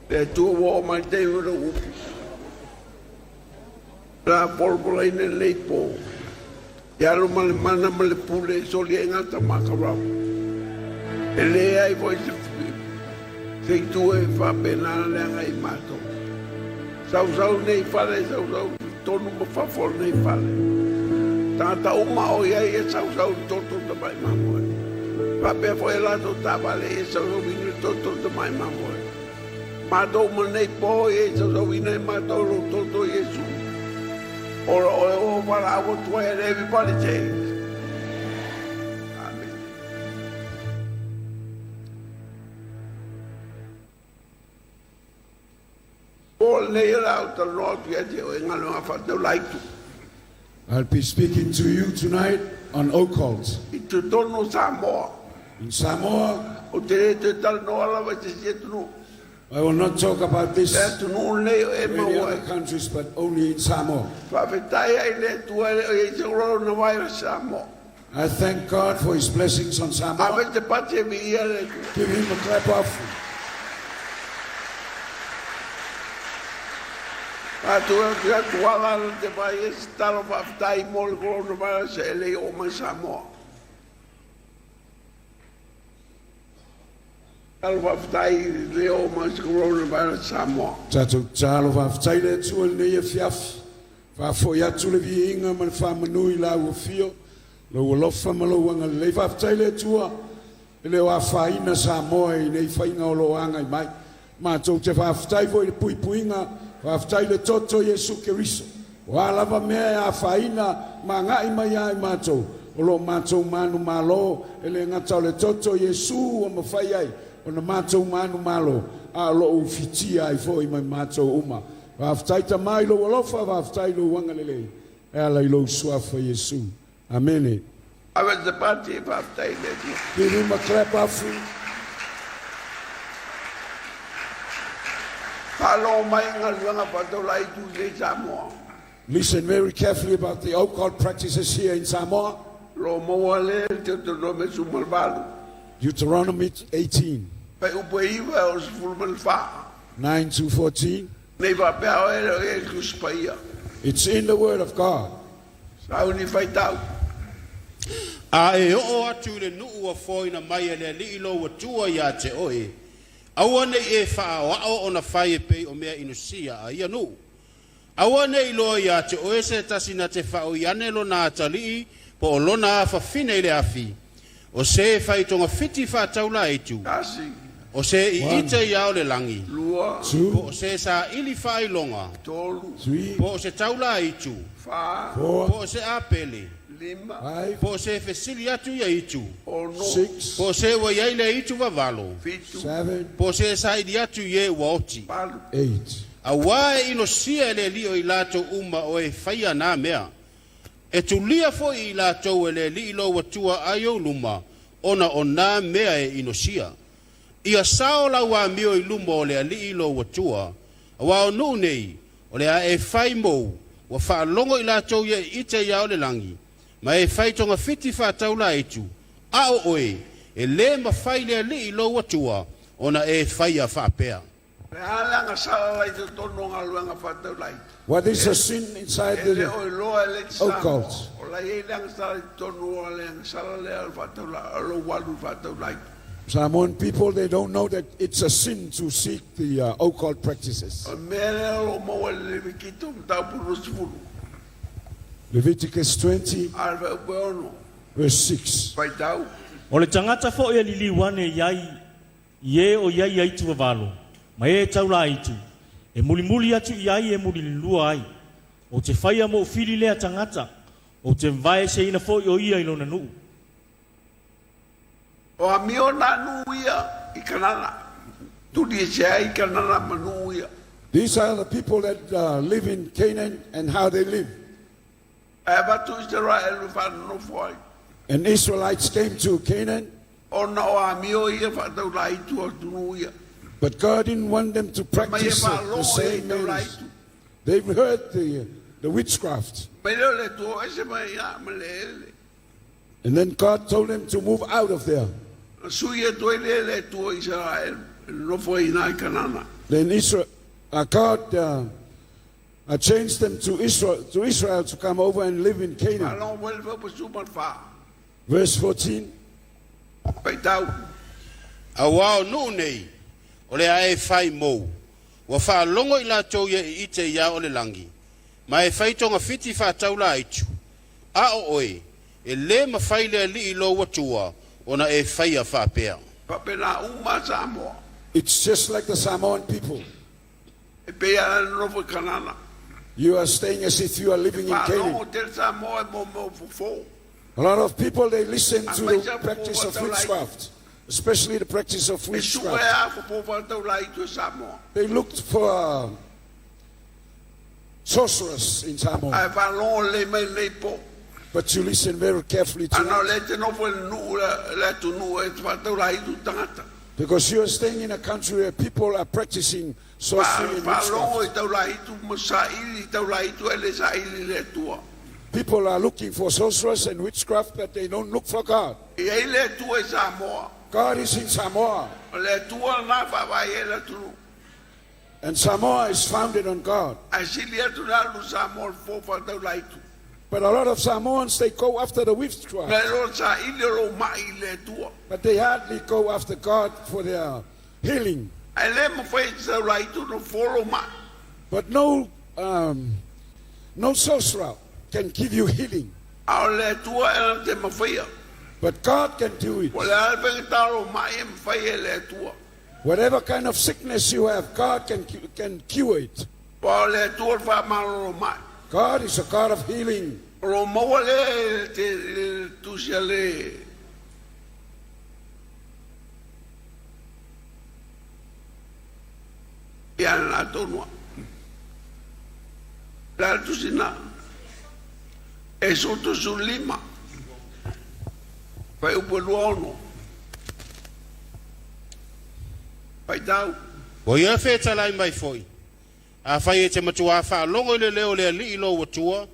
Le Atua ua oo mai le taimi o lou upu. O le a polopolaina i lenei po, i alo ma le mana ma le pule e soli ai gata ma akaurau. E leai foi se se itu e faapena le agai i matou. Sausau nei fale, sausau totonu ma fafo o lenei fale. Tagata uma o i ai e sausau i le toto tamai mamoe. Faapea foi a latou taavale e sausauina i le toto tamai mamoe. Matou ma nei po i e sausauina e matou lou toto Iesu. Ola oe o valaau atu ai and everybody says Amen. Po lenei o le a ou talanoa atu ia te oe i galuega faataulaitu. I'll be speaking to you tonight on occult. I totonu o Samoa. In Samoa. Ou te le toe talanoa lava i se isi atunuu. I will not talk about this Le atunuu lenei o e to any maua other ai. countries but only in Samoa. Faafetai ai i le Atua e le o i ai se coronavirus Samoa. I thank God for his blessings on Samoa. Ave te pati e viia le Atua. Give him a clap offering. Atu atu ia tuala le te vai e se talo faafetai mo le coronavirus e le i oo mai Samoa. Talo faafetai i le oo mai se coronavirus Samoa. Tatou tatalo faafetai le Atua i lenei afiafi. Faafoi atu le viiga ma le faamanu i lau afio, lou alofa ma lou agalelei. Faafetai le Atua e le o afaina Samoa i nei faiga o lo o agai mai. Matou te faafetai foi i le puipuiga, faafetai i le toto o Iesu Keriso. O a lava mea e afaina ma agai mai ia i matou, o lo o matou manumalo, e le gata o le toto o Iesu ua mafai ai ona matou manumalo, a o lo o ufitia ai foi ma i matou uma. Faafetai Tama i lou alofa, faafetai i lou agalelei e ala i lou Suafa Iesu. Amene. Ave se pati e faafetai i le Atua. Give him a clap offering. Faalogo mai i galuega faataulai i Tuisei Samoa. Listen very carefully about the occult practices here in Samoa. Lo maua le Deuteronome 18. Deuteronomy 18. Pai upu e iva o 14. 9 to 14. Nei faapea oe le o i ai le Tusi Paia. It's in the word of God. Sauni faitau. A e oo atu i le nuu ua foaina mai e le Alii lou Atua iā te oe, aua ne i e faaoao ona fai e pei o mea inosia a ia nuu. Aua ne i loa iā te oe se tasi na te faaoi ane lona atalii po o lona afafine i le afi, o se e fai togafiti faataulaeitu, Tasi, o se i One, ite ia o le lagi, lua, two, po o se saili faailoga, tolu, three, po o se taulaeitu, fa, four, po o se apele, lima, five, po o se fesili atu ia itu, ono, six, po o se ua i ai le itu vavalo, fitu, seven, po o se saili atu i e ua oti. valu. eight. Auā e inosia e le Alii o i latou uma o e faia nā mea. E tulia foi i latou e le Alii lou Atua ai ou luma, ona o nā mea e inosia. Ia sao lau amio i luma o le Alii lou Atua, auā o nuu nei, o le a e fai mou, ua faalogo i latou ia i ite ia o le lagi, ma e fai togafiti faataulaeitu, a o oe, e lē mafai le Alii lou Atua ona e faia faapea. Le a le agasala la i totonu o galuega faataulai. What is a sin inside E le the o iloa e le isi Samoa occult? o la i ai le agasala i totonu o le agasala lea o le faataula, o lou alu i le faataulai. Samoan people, they don't know that it's a sin to seek the occult practices. O le mea lea o lo o maua i le Levitito mataupu 20, Leviticus 20, a le fuaiupu e 6, verse 6. faitau. O le tagata foi e liliu ane i ai i e o i ai aitu vavalo, ma e taulaeitu, e mulimuli atu i ai e mulilua ai. Ou te faia mou fili lea tagata, ou te vaeseina foi o ia i lona nuu. O amio nā nuu ia i Kanana, tuli e se ai i Kanana ma nuu ia. These are the people that live in Canaan and how they live. Ae avatu Isaraelu e whanonofo ai. And Israelites came to Canaan. Ona o amio ia faataulaitu o atunuu ia. But God didn't want them to Mai e practice the faalogo ia i same manners. taulaitu. They've heard the, the witchcraft. Mai lea o le Atua o ese mai ia ma le ele. And then God told them to move out of there. Na sui atu ai lea e le Atua o Isaraelu, e nonofo ai i ina i Kanana. Then Israel, God changed them to Israel, to Israel to come over and live in Canaan. Faalogo foi le fuaiupu 14. Verse 14. Faitau. Auā o nuu nei, o le a e fai mou. Ua faalogo i latou ia iite i ao o le lagi, ma e fai togafiti faataulaitu. A o oe, e lē mafai le Alii lou Atua ona e faia faapea. Faapena uma Samoa. It's just like the Samoan people. E pei lava e nonofo i Kanana. You are staying as if you are living in Canaan. Faalogo tele Samoa i mea o fofo. A lot of people, they listen to the practice of witchcraft, especially the practice of E witchcraft. sue lava fofo faataulaitu e Samoa. They looked for sorcerers in Samoa. Ae faalogo lelei mai lenei po. But you listen very carefully Ana o tonight. lea e te nofo i le nuu le atunuu e faataulaitu tagata. Because you are staying in a country where people are practicing sorcery and Faalogo witchcraft. i taulaitu ma saili i taulaitu ae le saili i le Atua. People are looking for sorcerers and witchcraft, but they don't look for God. E i ai le Atua i Samoa. God is in Samoa. O le Atua lena e faavae ai le atunuu. And Samoa is founded on God. Ae sili atu le alu Samoa i le fofo faataulaitu. But a lot of Samoans, they go after the witchcraft. Nai lo le saili o lou mai i le Atua. But they hardly go after God for their healing. Ae le mafai e se taulaitu ona fofo lou mai. But no sorcerer can give you healing. A o le Atua e na te mafaia. But God can do it. Po o le a le faigata o lou mai e mafai e le Atua. Whatever kind of sickness you have, God can cure it. Aua o le Atua le faamalolo mai. God is a God of healing. O lo o maua lea i le tusi a le ia le latou noa. Le a le tusi na? Esoto 15, fuaiupu e 26. Faitau. Ua ia fetalai mai foi, Afai e te matuā faalogo i le leo o le Alii lou Atua,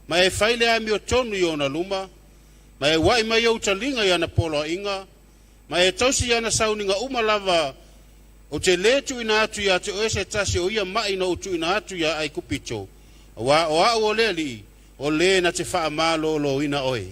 ma e fai le amiotonu i ona luma, ma e ua'i mai ou taliga i ana poloaiga, ma e tausi i ana sauniga uma lava, ou te lē tuuina atu iā te oe se tasi o ia ma'i na ou tuuina atu iā Aikupito, auā o a'u o le Alii, o Lē na te faamalōlōina oe.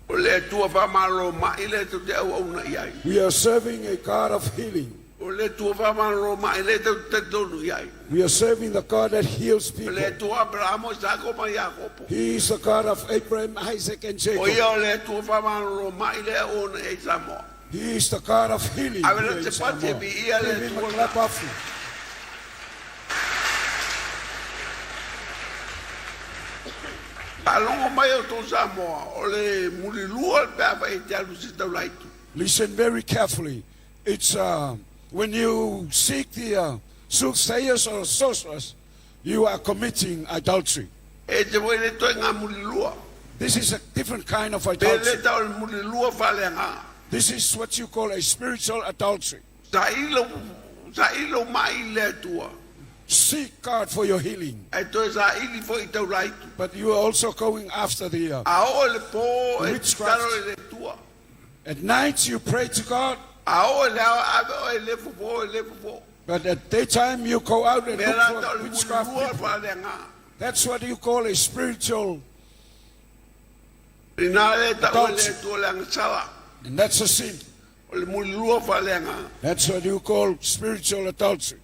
O le Atua faamalolo mai lea tou te auauna i ai. We are serving a God of healing. O le Atua faamalolo mai lea tou te talitonu i ai. We are serving the God that heals O people. le Atua o Aperahama, o Isaako ma Iakopo. He is the God of Abraham, Isaac, and O Jacob. ia o le Atua faamalolo mai lea o ona i ai Samoa. He is the God of healing. Ave here le in te pati e Samoa. viia le Give him a Atua clap lena. offering. Faalogo mai outou Samoa, o le mulilua pe afai e te alu i se taulaitu. Listen very carefully. It's when you seek the soothsayers or sorcerers, you are committing adultery. E ese foi le ituaiga mulilua. This is a different kind of Pe le adultery. tau o le mulilua faaleagaga. This is what you call a spiritual adultery. Saili lou, saili lou mai i le Atua. Seek God for your healing, Ae toe saili foi i taulaitu. but you are also going after the A oo i le po e witchcraft. tatalo i le Atua. At night you pray to God, A oo i le ao ave oe i le fofo i le fofo. but at daytime you go out and Mea look la tau o for le witchcraft mulilua people. faaleagaga. That's what you call a spiritual, Ina le tau e le adultery. Atua le agasala. And that's a sin. O le mulilua faaleagaga. That's what you call spiritual adultery.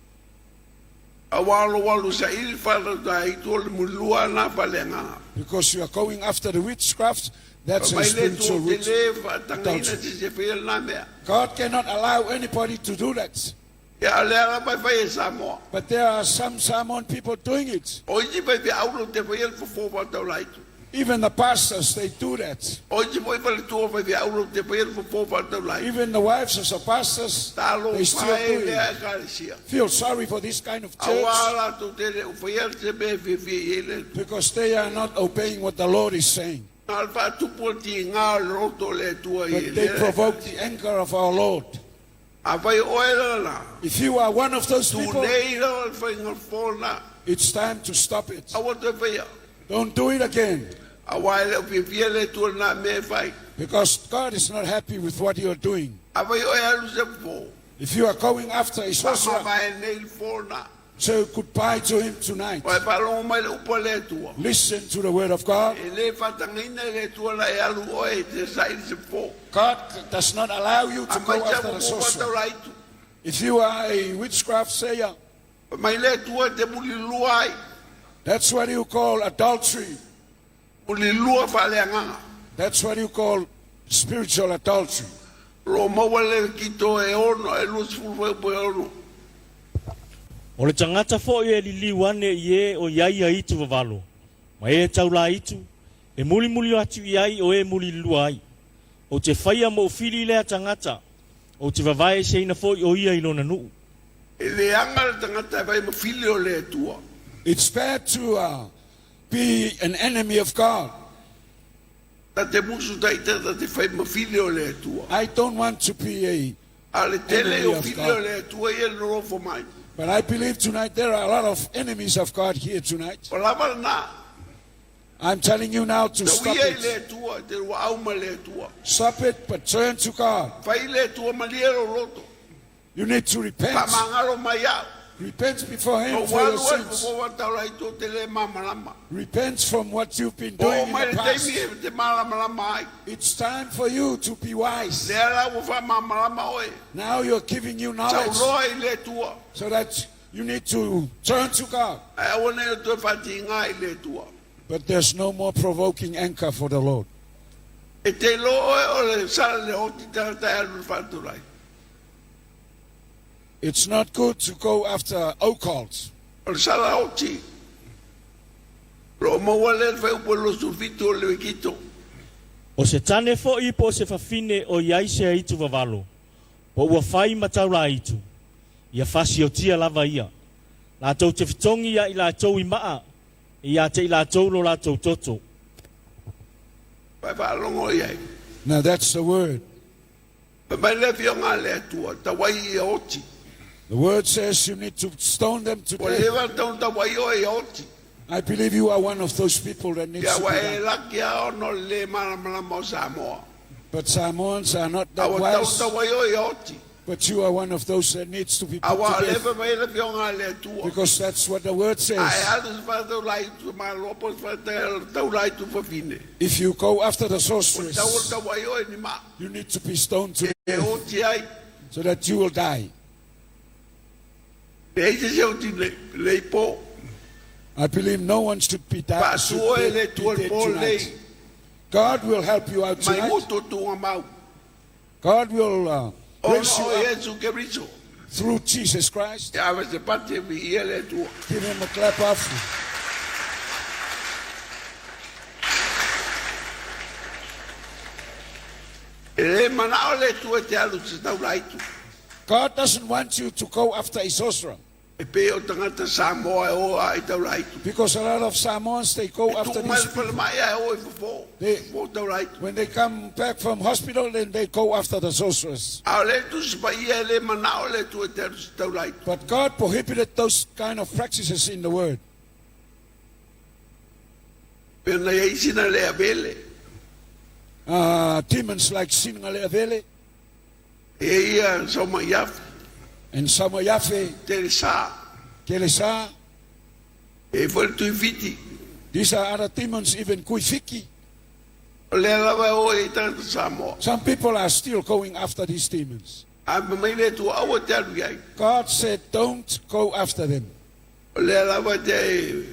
Aua o lou alu saili faatautaitu o le mulilua na faaleagaga. Because you are going after the witchcraft, that's a Mai le Atua spiritual te witch le faatagaina adultery. se se faia lena mea. God cannot allow anybody to do that. Ia o lea lava e fai e Samoa. But there are some Samoan people doing it. O isi faifeau latou te faia le fofo faataulaitu. Even the pastors, they do that. O isi foi faletua faifeau latou te faia le fofo faataulaitu. Even the wives of the pastors, they still Talofa e do lea it. ekalesia. Feel sorry for this kind of Auā church latou te le o faia se mea e fiafia i ai le Atua. because they are not obeying what the Lord is saying. Na o le faatupu o le tiga o le loto o le Atua i But they lea provoke ekalesia. the anger of our Lord. Afai o oe lana, If you are one of those people, tunei lava le faiga fofo lena. it's time to stop it. Aua toe faia. Don't do it again Auā e le o fiafia le Atua i lena mea e fai. because God is not happy with what you are doing. Afai oe e alu i se fofo. If you are going after a sorcerer, Faamavae nei le fona. say goodbye to him tonight. O e faalogo mai le upu a le Atua. Listen to the word of God. E lē faatagaina e le Atua la e alu oe e te saili se fofo. God does not allow you to go Aemaise after a the fofo sorcerer. faataulaitu. If you are a witchcraft sayer, Fai mai le Atua e te mulilua ai. that's what you call adultery. Mulilua faaleagaga. That's what you call spiritual adultery. O lo o maua le kito e ono, e 20 fuaiupu e ono. O le tagata fo'i e liliu ane i e o i ai aitu vavalo, ma e taulaitu, e mulimuli atu i ai o e mulilua ai. Ou te faia mo'ofili lea tagata, ou te vavaeseina fo'i o ia i lona nu'u. E leaga le tagata e fai ma fili o le Atua. It's bad to be an enemy of God. Ta te musu taita ta te fai ma fili o le Atua. I don't want to be a, A le tele Enemy o of fili God. o le Atua ia le nonofo mai. but I believe tonight there are a lot of enemies of God here tonight. O lava lena. I'm telling you now to Te stop uia i it. le Atua, te luaau ma le Atua. Stop it, but turn to God. Fai i le Atua malie lou loto. You need to repent. Faamagalo mai au. Repent before Him Ou for your alu ai sins. fofo faataulaitu ou te le malamalama. Repent from what you've been Ua oo doing in mai the le past. taimi e te malamalama ai. It's time for you to be wise. Lea la ua faamalamalama oe. Now you're giving you knowledge Sauloa i le Atua. so that you need to turn to God. Ae aua nei o toe faatiga i le Atua. But there's no more provoking anger for the Lord. E te iloa oe o le sala le oti tagata e alu i le faatulai. It's not good to go after occults. O le sala oti. O lo o maua lea le fuaiupu e 27 o Lewikito. O se tane fo'i po o se fafine o i ai se aitu vavalo, po ua fai ma taulaitu, ia fasiotia lava ia. Latou te fetogi ia i latou i maa, e ia te i latou lo latou toto. Ua e faalogo i ai. Now that's the word. Fai mai le afioga a le Atua, tauai ia oti. The word says you need to stone them to Ua death. leva ona tatau ona tauai oe ia oti. I believe you are one of those people that needs Ia to ua be e done. laki a ona o le lē malamalama o Samoa. But Samoans are not A that ua tatau ona wise. tauai oe ia oti. But you are one of those that needs to be A put ua to death. leva mai le afioga a le Atua. Because that's what the word A e says. alu se faataulaitu malo po o se faataulaitu fafine. If you go after the Ua tatau ona sorceress, tauai oe ni maa. you need to be stoned to E death oti ai. so that you will die. Leai se isi o te lenei po. I believe no one should be dead, should Faasu oe be, le Atua be le dead po tonight. lenei. God will help you out Mai tonight. moto tuugamau. God will Ona raise you o up Iesu Keriso. through Jesus Christ. E ave se pati e viia le Atua. Give him a clap offering. E lē manao le Atua e te alu i se taulaitu. God doesn't want you to go after a sorcerer E pei o tagata Samoa e o a i taulaitu. because a lot of Samoans they go E after tuu mai le these. falemai ae o i fofo. Fofo taulaitu. When they come back from hospital, then they go after the sorcerers. A o le Tusi Paia e lē manao le Atua e te alu i se taulaitu. But God prohibited those kind of practices in the word. Pei ona i ai Sinaleavele. Demons like Singalevele E i ai ia Saumaiafe. and Samoyafe, Telesa. Kelesa. E i ai foi le Tuifiti. These are other demons, even Kuifiki. O lea lava e o ai tagata Samoa. Some people are still going after these demons. Ae fai mai le Atua aua e te alu i ai. God said, don't go after them. O lea lava e te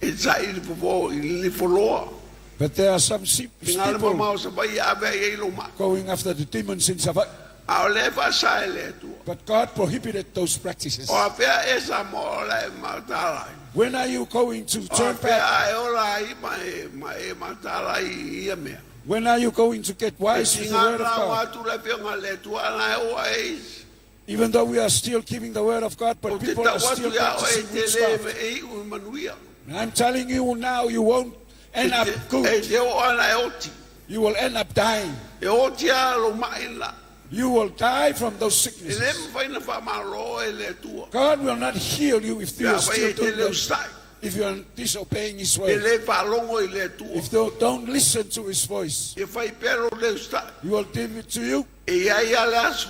e saili le fofo i le lifoloa. But there are some I ngā le people mamao Savaii e ave ai ai lou mai. going after the demons in Savaii. A o lea e faasa e le Atua. But God prohibited those practices. O afea e Samoa o la e mataala ai. When are you going to O turn afea back? a e ola ai ma e, ma e mataala ai i ia mea. When are you going to get E wise with the tiga word of la God? atu le afioga a le Atua ana e oa e isi. Even though we are still giving the word of God, O but te people tau are atu still ia oe practicing te le witchcraft. e iu i manuia. And I'm telling you now, you won't E end up te, e good. te o ana e oti. You will end up dying. E oti a lou mai la. You will die from those E le sicknesses. mawhai na whamalo e le Atua. God will not heal you if you Pe are a fai still e te doing le those, ustai. if you are disobeying His E word. le whaalongo i le Atua. If you don't listen to His voice, E whai pēro le ustai. He will give it to you. E iai a le aso.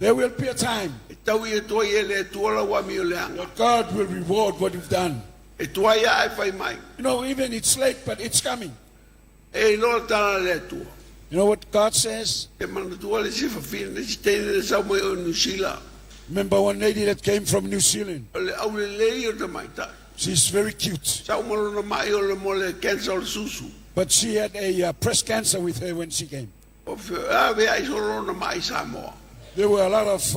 There will be a time E taui e tua i e le Atua lau amioleaga. that God will reward what you've done. E tuai lava e fai mai. You know, even it's late, but it's coming. E iloa le tala a le Atua. You know what God says? E manatua le isi fafine, le isi teine na sau mai o Niu Sila. Remember one lady that came from New Zealand? O le aulelei o le tamaitai. She's very cute. Sa uma lona mai o le mo le cancer o le susu. But she had a breast cancer with her when she came. O feaveai solo lona mai i Samoa. There were a lot of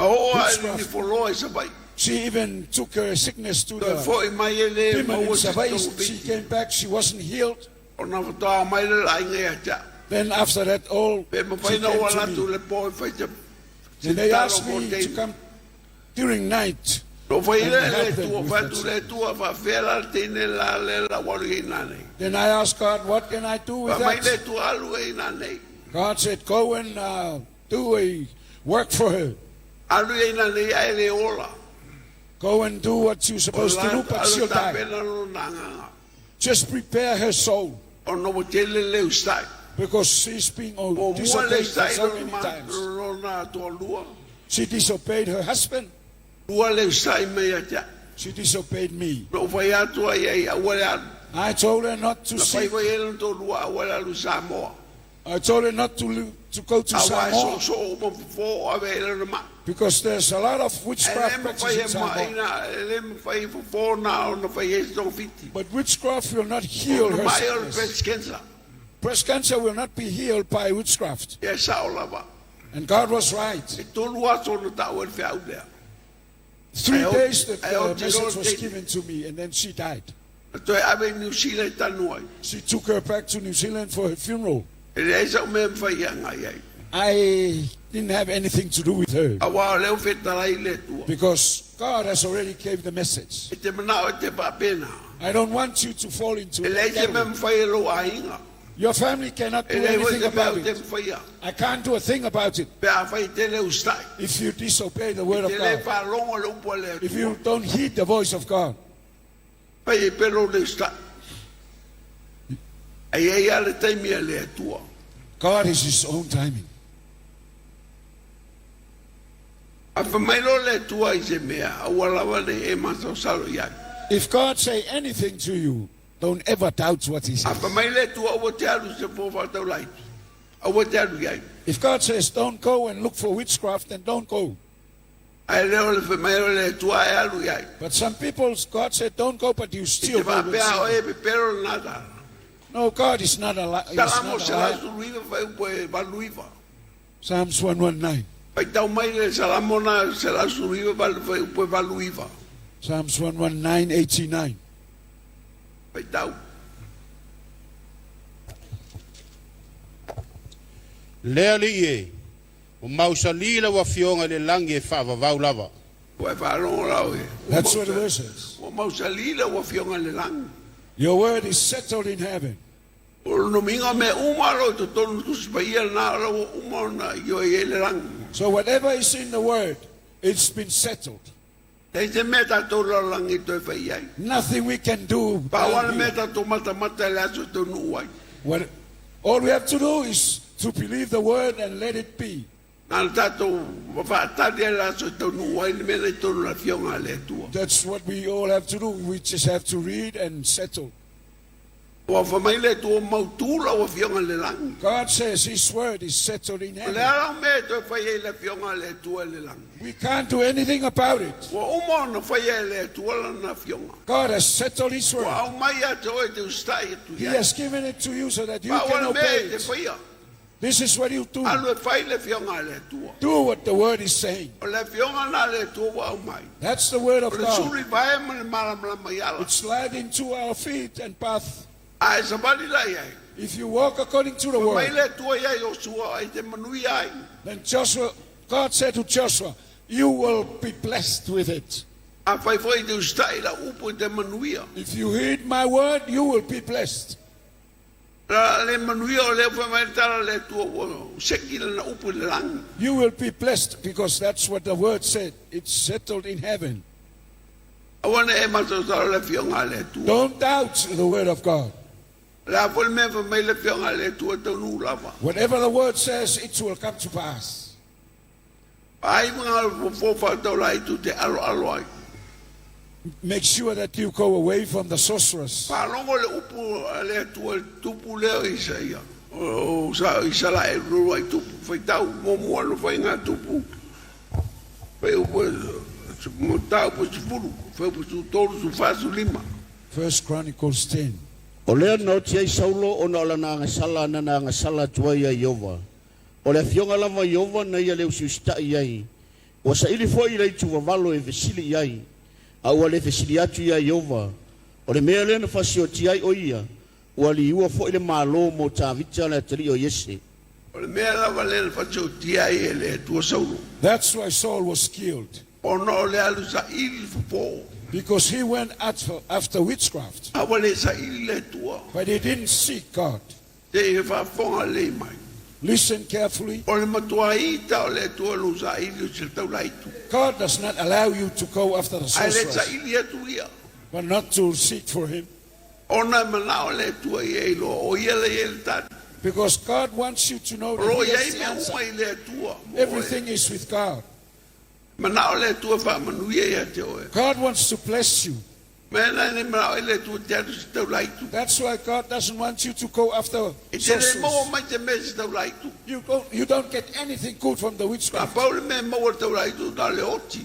A oo ae witchcraft. le nifoloa i Savaii. She even took her sickness to Toe the foi mai e le demon in maua se Savaii. togafiti. She came back, she wasn't healed. Ona faatoa mai le laaiga ia te au. Then after that, all Pe she mafai came na ou to ala atu me. le po e fai se And they tatalo asked mo me to teine. come during night. No fai and le help le them tua, with fai that atu le tua, faafea la le teine la le la ua alu i ina nei. Then I asked God, what can I do with Fai mai le that? tua alu e ina nei. God said, go and do a work for her. Alu e ina nei ae le ola. Go and do what you're O supposed to la do, but alu she'll die. tapena lona agaga. Just prepare her soul Ona ua tele le usita'i. because she's been Ua mua le disobeyed usita'i so lona many ma times. lona toalua. She disobeyed her husband. Lua le usita'i mai ia te au. She disobeyed me. Na ou fai atu ai ai aua le alu. I told her not to Na fai seek. foi e lona toalua aua le alu i Samoa. I told her not to go to Aua e Samoa soosoo ma fofo o ave ai lona ma'i. because there's a lot of E le witchcraft mafai practice e in Samoa. maina, e le mafai fofo na ona fai ai se togafiti. But witchcraft will not heal O le her ma'i o le sickness. breast cancer. Breast cancer will not be healed by witchcraft. Ia e sao lava. And God was right. E tolu aso na ta'u ai le feau lea. 3 days that I the hope you message don't was take- given to me, and then she died. Na toe ave i Niu Sila i tanu ai. She took her back to New Zealand for her funeral. E leai sa'u mea e mafai ia agai ai. I didn't have anything to do with her Auā o lea ua fetalai le Atua. because God has already gave the message. E te mana'o e te faapena. I don't want you to fall into E that leai se mea category. mafai e lou aiga. Your family cannot E do leai foi anything se mea about o te it. mafaia. I can't do a thing about it Pe afai e te le usitai. if you disobey the word E of te le God. faalogo le upu a le If Atua. you don't heed the voice of God. Fai ai pea lou le usitai. Ae i ai lava le taimi a le Atua. God is His own timing. A fai mai loa le Atua i se mea, aua lava nei e masalosalo i ai. If God say anything to you, don't ever doubt what He A says. fai mai le Atua, aua te alu i se fofo faataulaiti. Aua te alu i ai. If God says don't go and look for witchcraft, then don't go. Ae le o le fai mai o le Atua e alu i ai. But some people, God said don't go, but you I te still go. and faapea see. oe e pepelo lena tala. No, God is not a liar. Salamo 119 fuaiupu e 89. Psalms 119. Faitau mai le Salamo na 119 fuaiupu e 89. Psalms 119, 89. Faitau. Le Alii e, ua mausali lau Afioga i le lagi e faavavau lava. Ua e faalogo la oe. That's what the verse says. Ua mausali lau Afioga i le lagi. Your word is settled in heaven. O lona uiga o mea uma o lo o i totonu o le Tusi Paia lena o la ua uma ona ioe ai le lagi. So whatever is in the word, it's been settled. Leai se mea tatou lalolagi e toe fai i ai. Nothing we can do. Pau down lava le mea here. tatou matamata i le aso e taunuu ai. All we have to do is to believe the word and let it be. Na le tatou faatali ai le aso e taunuu ai le mea na i totonu o le Afioga a le Atua. That's what we all have to do. We just have to read and settle. Ua fai mai le Atua, mautū lau Afioga i le lagi. God says His word is settled in O le heaven. a lau mea e toe fai ai le Afioga a le Atua i le lagi. We can't do anything about it. Ua uma ona faia e le Atua lana Afioga. God has settled His Ua word. aumai ia te oe e te usitai atu He i ai. has given it to you so that you Pau can le mea obey e te it. faia. This is what you do. Alu e fai le Afioga a le Atua. Do what the word is saying. O le Afioga na le Atua ua aumai. That's the word O of le God. sulu i vae ma le malamalama i ala. It's light into our feet and path. A e savali la i ai. If you walk according to the Fai mai word, le Atua ia Iosua e te manuia ai. then Joshua, God said to Joshua, you will be blessed with it. Afai foi e te usitai lau upu i te manuia. If you heed my word, you will be blessed. La le manuia o lea fai mai le tala a le Atua ua seki lana upu i le lagi. You will be blessed because that's what the word said. It's settled in heaven. Aua ne e masalosalo le Afioga a le Atua. Don't doubt the word of God. O le a foi le mea fai mai le Afioga a le Atua e taunuu lava. Whatever the word says, it will come to pass. Ai ma ngā fofo whaataura i tu te alo alo ai. Make sure that you go away from the sorcerers. Faalogo le upu a le Atua i le tupu lea o Isaia, o Isaraelu, uluai tupu, faitau muamua na fai ngā tupu, fai upu mataupu e 10, fai upu 13, 14, 15. First Chronicles 10. O lea na oti ai Saulo ona o lana agasala na na agasala atu ai ia Ieova. O le afioga lava a Ieova na ia le usiusitaʻi i ai. Ua saili foi i le aitu vavalo e fesili i ai, a ua le fesili atu iā Ieova. O le mea lea na faasiotia ai ʻo ia, ua liua foi le Malo mo Tavita le atalii o Iese. O le mea lava lea na faasiotia ai e le Atua Saulo. That's why Saul was killed. Ona o le alu saili fofo. Because he went after witchcraft. A ua le saili le Atua. But he didn't seek God. Te i faafofoga lelei mai. Listen carefully. O le matua ita o le Atua lou saili o se taulaitu. God does not allow you to go after the Ae le sorcerers. saili atu ia. But not to seek for him. Ona e manao le Atua ia e iloa o ia lea e i ai le tali. Because God wants you to know O lo that o he i ai has the mea answer. uma i le Atua mo oe. Everything is with God. Manao le Atua e faamanuia ia te oe. God wants to bless you. Mea na e manao ai le Atua te alu se taulaitu. That's why God doesn't want you to go after E te le maua sorcerers. mai te mea se taulaitu. You, go, you don't get anything good from the A witchcraft. pau le mea e maua le taulaitu na le oti.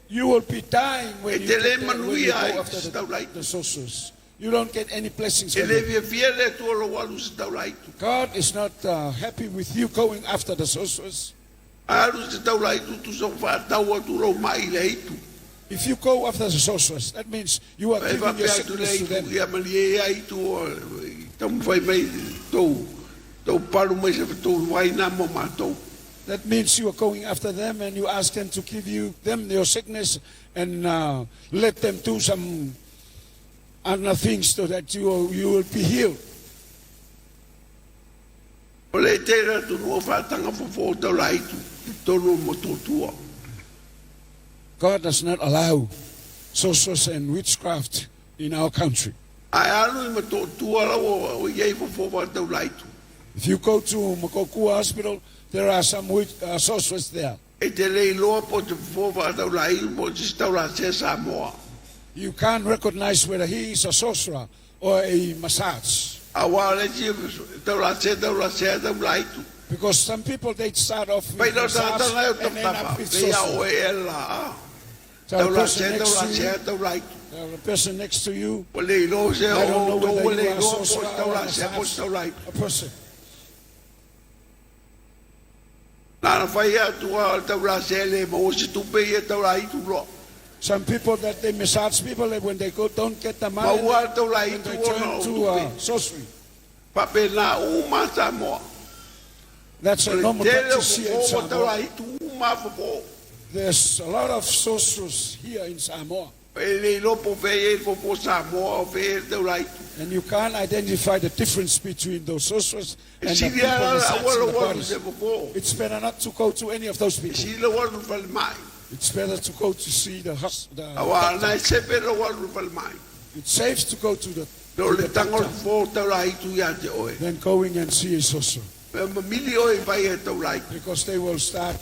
You will be dying when E you, te le get there, when you manuia go ai after se the, taulaitu. the sorcerers. You don't get any blessings E from le them. fiafia le Atua lou alu se taulaitu. God is not happy with you going after the sorcerers. A alu se taulaitu tusa ua faatau atu lou mai i le aitu. If you go after the sorcerers, that means you are E giving your faapea atu le sickness to aitu, them. ia malie ia aitu o i taumafai mai tou tou palu mai se tou vaina mo matou. That means you are going after them and you ask them to give you them your sickness and let them do some other things so that you will be healed. O le tele atunuu o faataga fofo o taulaitu i totonu o Motootua. God does not allow sorcerers and witchcraft in our country. A e alu i Motootua la ua ua i ai fofo faataulaitu. If you go to Mokokua Hospital, there are some witch, sorcerers there. E te le iloa po o te fofo faataulaitu po o se isi taulasea Samoa. You can't recognize whether he is a sorcerer or a massage. Aua o le isi taulasea taulasea taulaitu. Because some people, they start off Pai with leo massage tagata na e o and end tafatafa. up with Pei a sorcery. oe e la a. Tell the Taula person se next taula to se you, taulaitu. tell the person next to you, Ua le iloa se I don't o know outou whether ua le you are a iloa po o se sorcerer or a taula se po o massage se taulaitu. a person. Na na fai atu a o le taula se le maua se tupe ia taulaitu loa. Some people that they massage people and when they go don't get the money, Maua le and taulaitu they ona turn o to tupe. sorcery. Faapena uma Samoa. That's O a le normal tele o practice here in fofo ua Samoa. taulaitu uma fofo. There's a lot of sorcerers here in Samoa. E le iloa po o fea e i ai le fofo Samoa o fea e i ai le taulaitu. And you can't identify the difference between those sorcerers E and the sili people lava le massaging auala the ua alu bodies. se fofo. It's better not to go to any of those E people. sili lou alu i le falemai. It's better to go to see the hospital. Aua na e sepe lou alu i le falemai. It's safe to go to the, No to le the tago o le doctor fofo taulaitu ia te oe. than going and see a sorcerer. E mamili oe i vai e taulaitu. Because they will start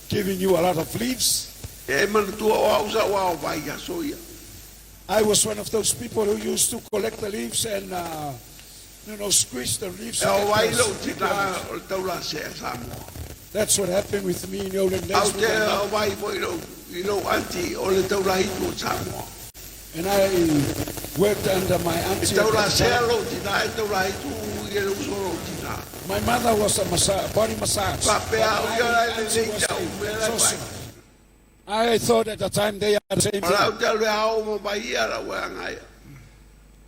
giving you a lot of leaves. E manatua o au sa ua o vai aso ia. I was one of those people who used to collect the leaves and, squeeze the leaves. E to o get vai those lou tina liquid. o le taulasea Samoa. That's what happened with me in the olden Au days. te with my mother. o vai foi lou, i lou aunty o le taulaitu o Samoa. And I worked under my E auntie. At that taulasea time. lou tina e taulaitu i le uso lou tina. My mother was a body massage. Faapea But o my ia lai le auntie lei was tau a mea lai vai. sorcerer. I thought at the time they are the same O lau thing. te alu e ao ma vai ia lau e angaia.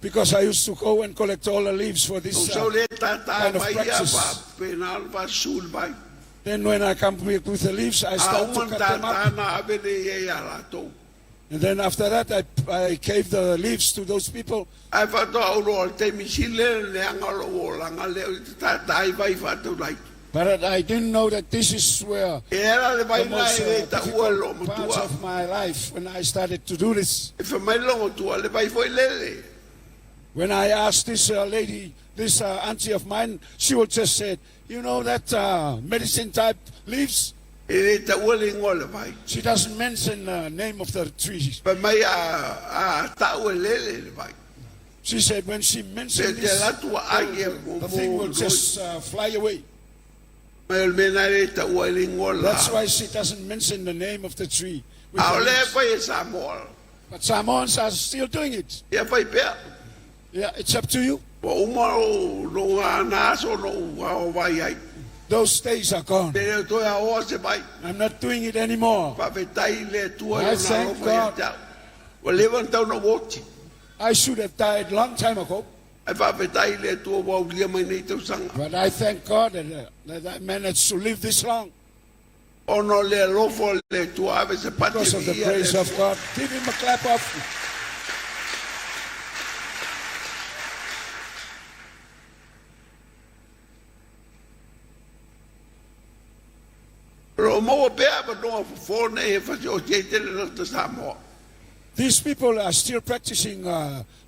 Because I used to go and collect all the leaves for O this. sau le tata kind of vai ia practice. faapena le faasusu le vai. Then when I come with the leaves, I A start to uma cut them up. tata na ave le ia ia latou. And then after that, I gave the leaves to those people. Ae faatoa ou loa le taimi sili le leaga o lou olaga lea o te tātā i vai faataulaitu. But I didn't know that this is where E ala le the vai na most e le taua e loo difficult parts matua. of my life when I started to do this. E fai mai le matua le vai foi lele. When I asked this lady, this auntie of mine, she would just say, you know that medicine type leaves? E le taua le igoa o le vai. She doesn't mention the name of the tree. Fai mai a, a tau e lele le vai. She said when she Te mentioned te this, latu a ai e mo the thing will mo. just fly away. Mai o le mea nā le taua le igoa la. That's why she doesn't mention the name of the tree. with A o the le leaves. fai e Samoa. But Samoans are still doing it. Ia fai pea. Yeah, it's up to you. Ua uma o no ngā nā aso no ua o vai ai. Those days are gone. Te reo toe a oa se vai. I'm not doing it anymore. Faafetai le Atua i I lona thank alofa ia God. te au. Ua leva ona tau na oti. I should have died long time ago. Ae faafetai le Atua ua aulia mai nei tausaga. But I thank God that I managed to live this long Ona o le alofa o le Atua ave se pati because of the viia le grace of Atua. God. Give him a clap off. O lo o maua pea avanoa fofo nei e fasioti ai tele tagata Samoa. These people are still practicing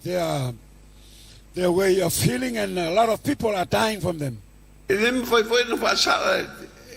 their way of healing, and a lot of people are dying from them. E le mafai foi ona faasala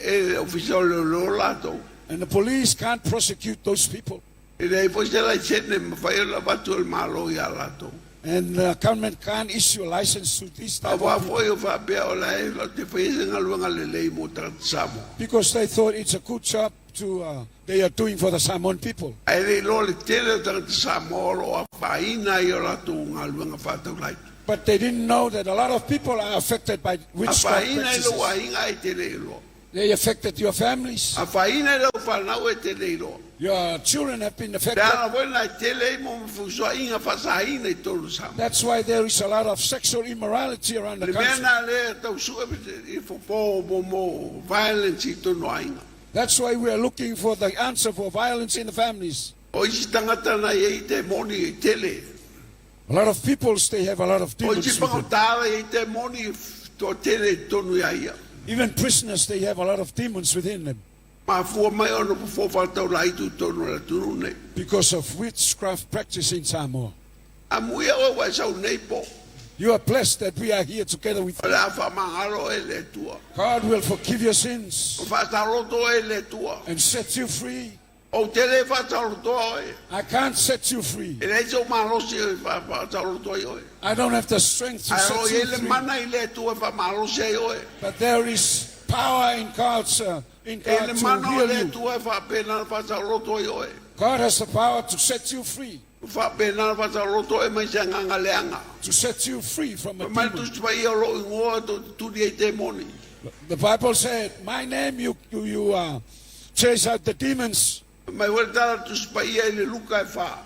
e le Ofisa o Leoleo latou. And the police can't prosecute those people. E leai foi se laisene e mafai ona avatu e le Malo iā latou. And the government can't issue a license to these type Auā of people foi o faapea o la e latou te faia se galuega lelei mo tagata Samoa. because they thought it's a good job to they are doing for the Samoan people. Ae le iloa le tele o tagata Samoa o lo o afaina ai o latou galuega faataulai. But they didn't know that a lot of people are affected by witchcraft Afaina i lou practices. aiga e te le iloa. They affected your families. Afaina i lau fanau e te le iloa. Your children have been Le affected. ala foi na e tele ai mo fefusoaʻiga faasaina i tolu Samoa. That's why there is a lot of sexual immorality around the Le mea country. na lea tausue i fofo mo mo violence i tonu aiga. That's why we are looking for the answer for violence in the families. O isi tagata na i ai te moni i tele. A lot of people, they have a lot of O demons isi with them. pagotala i ai te moni to tele i tonu ia ia. Even prisoners, they have a lot of demons within them Mafua mai ona fofo faataulai tu tonu o le atunuu nei. because of witchcraft practice in Samoa. Amuia oe ua e sau nei po. You are blessed that we are here together with O le a faamagalo e le Atua. God will forgive your sins O faataloto e le Atua. and set you free. Ou te le faatalotoa oe. I can't set you free. E leai sou malosi e faataloto ai oe. I don't have the strength to Ae o set i ai you le free. mana i le Atua e faamalosi ai oe. But there is power in God's in E God le to mana o heal le you. Atua e faapena na faataloto ai oe. God has the power to set you free, Faapena na faataloto e mai se agaga leaga. to set you free from a Mai demon. tusi paia o lou igoa tou te tuli ai temoni. The Bible said, "My name, you chase out the demons." Mai foi le tala tusi paia i le Luka e fa.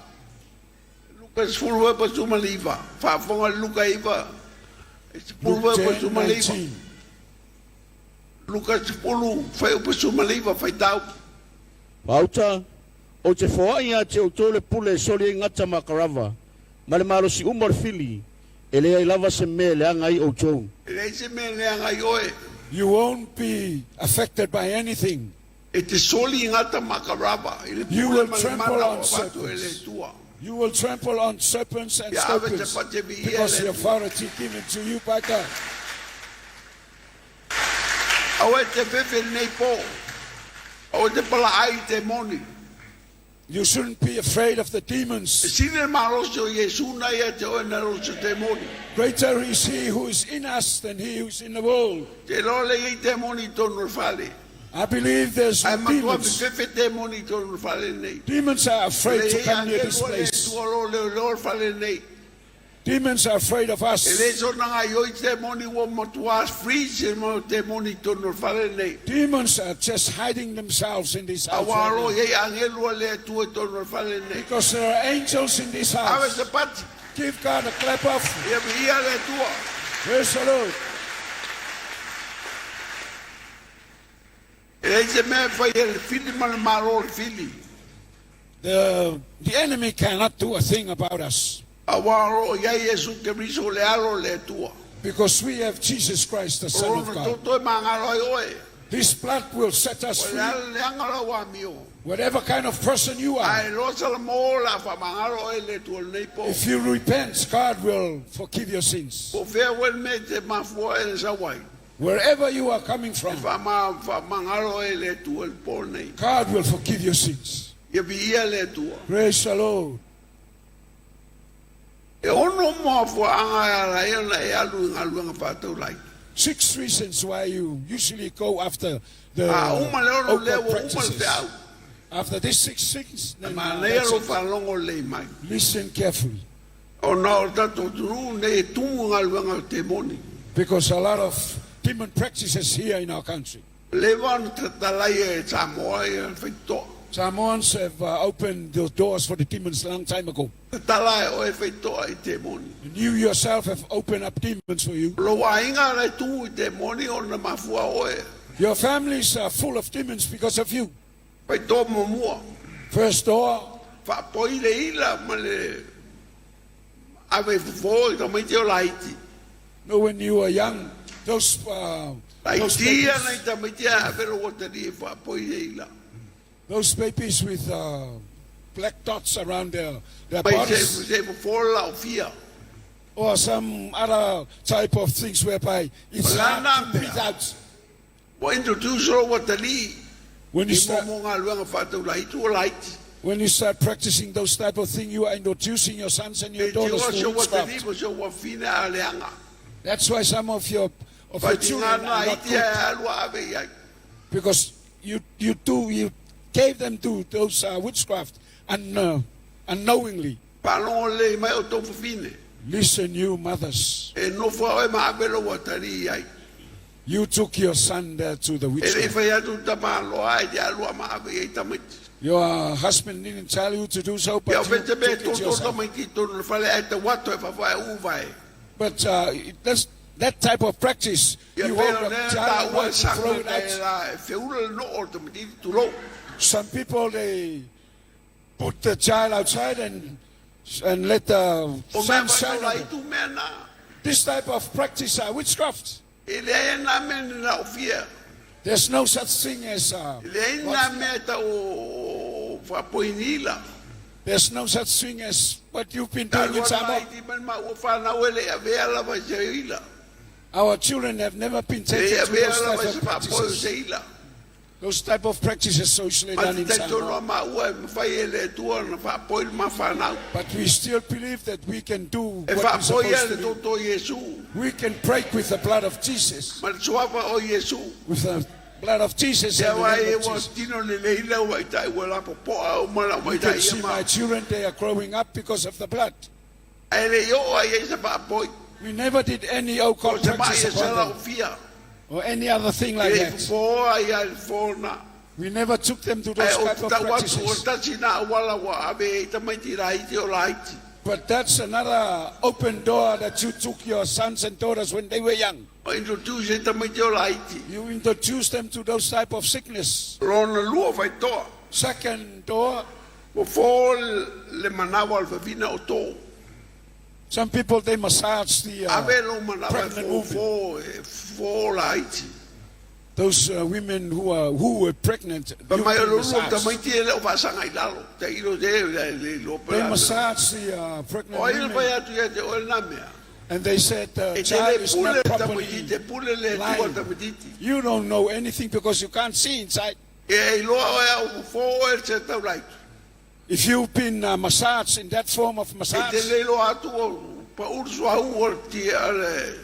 Luka 18 pasuma le iva. Faafofoga le Luka iva. E Luke 18 10, pasuma le iva. 19. Luka 10 fai o pasuma le iva faitau. Pauta, ou te foai ia te outou le pule e soli ai gata ma karava, ma le malosi uma o le fili, e leai lava se mea e leaga ai outou. E leai se mea e leaga ai oe. You won't be affected by anything. E te soli i gata ma karava. I le You pule will ma le trample mana on o avatu e le serpents. Atua. You will trample on serpents and Ia ave te scorpions pate viia because le the Atua. authority given to you by God. Aua e te fefe lenei po. Aua e te palaai i te moni. You shouldn't be afraid of the E demons. sili le malosi o Iesu na ia te oe na losi o te moni. Greater is he who is in us than he who is in the world. Te loa le iai te moni i tonu o le fale. I believe there's Ae matua demons. fefefe te moni i tonu o le fale nei. Demons are Le afraid to iai come near angelu this o le place. Atua lo leoleo le fale nei. Demons are afraid of E le us. sona ngai oi te moni ua matua freeze mo te moni i tonu o le fale nei. Demons are just hiding themselves in this house. Aua right alo now. iai angelu a le Atua i tonu o le fale nei. Because there are angels in this Ave house. se pati. Give God a clap off. Ia viia le Atua. Praise the Lord. E leai se mea e fai e le fili ma le malo o le fili. The enemy cannot do a thing about us Aua o lo o iai Iesu Keriso le alo o le Atua. because we have Jesus Christ, the O Son of lona God. toto e magalo ai oe. His blood will set us O le free. ala leaga lau amio. Whatever kind of person you are, Ae loa sala mo la faamagalo oe i le Atua lenei po. if you repent, God will forgive your sins. Po o fea foi le mea e te mafua e na sau ai. Wherever you are coming E from, faamagalo oe e le Atua i le po lenei. God will forgive your sins. Ia viia le Atua. Praise the Lord. E ono mafuaaga e ala ai ona e alu i galuega faataulai. Six reasons why you usually go after the A uma le ono lea occult ua uma le practices. feau. After these six things, then Manaia that's lou it. faalogo lelei mai. Listen carefully. Ona o le tatou atunuu nei e tumu galuega o temoni. Because a lot of demon practices here in our country. Leva ona tatalaia e Samoa ia le faitotoa. Samoans have opened the doors for the demons a long time ago. Tatala e oe faitotoa i temoni. And you yourself have opened up demons for you. O lou aiga la e tumu i temoni ona mafua oe. Your families are full of demons because of you. Faitoa muamua. First door, Faapoi le ila ma le ave i fofo i tamaiti o laiti. know when you were young, those Laiti ia babies, nai tamaiti a ave lou atalii e faapoi le ila. those babies with black dots around their Mai se bodies, se fofo le laofia. or some other type of things whereby it's hard to breathe out. Ua introduce lou atalii When you i start, mo galuega faataulaitu o laiti. when you start practicing those type of things, you are introducing your sons and your E te daughters oa to si ou atalii witchcraft. ma si ou afine a leaga. That's why some of your children Fatigā are not laiti good ae alu a ave i ai. because you gave them to those witchcraft and unknowingly. Faalogo lelei mai o tou fafine. Listen, you mothers, E nofo a oe ma ave lou atalii i ai. you took your son there to the E le i witchcraft. fai atu tamāloa ae te alu a ma ave i ai tamaiti. Your husband didn't tell you to do so, Ia but o you fete took me it toto yourself. tamaiti i tonu le fale ae te wato e fafae uva e. But that type of practice, Ia you pea hold o a lea child taua e and throw sanga it e out. la e feula le noo o le tamaititi tulou. Some people they put the child outside and let the O mea sun whai o shine on lai them. tu mea nā. This type of practice are witchcraft. E leai e nā mea ni na ofia. There's no such thing as E leai nā mea tau o whapoinila. there's no such thing as what you've been doing in Talu ana Samoa. ai ti mani ma ua whanau e le avea lava i se ila. Our children have never been Le taken to avea those lava type i of se whapoi o practices. se ila. Those type of practices socially Ma done te in taitono Samoa. a maua e mawhai e le atua na whapoi le ma whanau. But we still believe that we can do E what we're whapoi supposed a to le do. toto Iesu. We can break with the blood of Jesus. Ma le suafa o Iesu. With the blood of Jesus Te and the wa e name of ua Jesus. tino le leila ua i tai ua la popoa o mana ua You i tai can ia see ma. my children, they are growing up because of the blood. Ae le i o ai e se whapoi. We never did any O occult te mai practice e se upon lau them fia. or any other thing like E that. fofoa ai a le fona. We never took them to Ae those o type te of tau atu o practices. tasi nā wala ua ave e tamaiti laiti o laiti. But that's another open door that you took your sons and daughters when they were young. O introduce e tamaiti o laiti. You introduced them to those type of sickness. Lona lua faitoa. Second door, Ua fō le manawa o le vavina o tō. some people they massage the Ave lo manawa e pregnant fō women. fō e fō laiti. Those women who were pregnant, Pa you mai o can lulu o massage. tamaiti e leo whaasanga i lalo. Te ilo te e le le lo They pela. massage the pregnant O ile women, pai atu ia te oe nā mea. and they said the E te child le is pule not le properly tamaiti, te pule le tua lying. tamaiti. You don't know anything because you can't see inside. E e loa oe au fō e se tau laiti. If you've been massaged in that form of E te massage, le loa atu o pa uru au o ti ale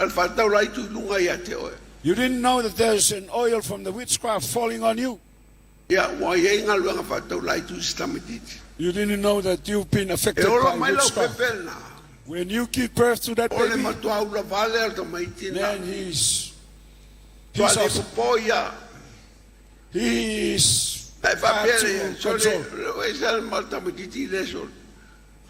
al whatau laitu i lunga ia te oe. you didn't know that there's an oil from the witchcraft falling on you. Ia, ua iai ngā luanga whatau laitu i se tamaititi. You didn't know that you've been E affected ola by mai lau witchcraft. pepe nā. When you give birth to that O le baby, matua ula vale al tamaiti nā. then he's Tua he's, le also, popo ia. he's E hard whapea to le, so control. le, e sa le tamaititi le so.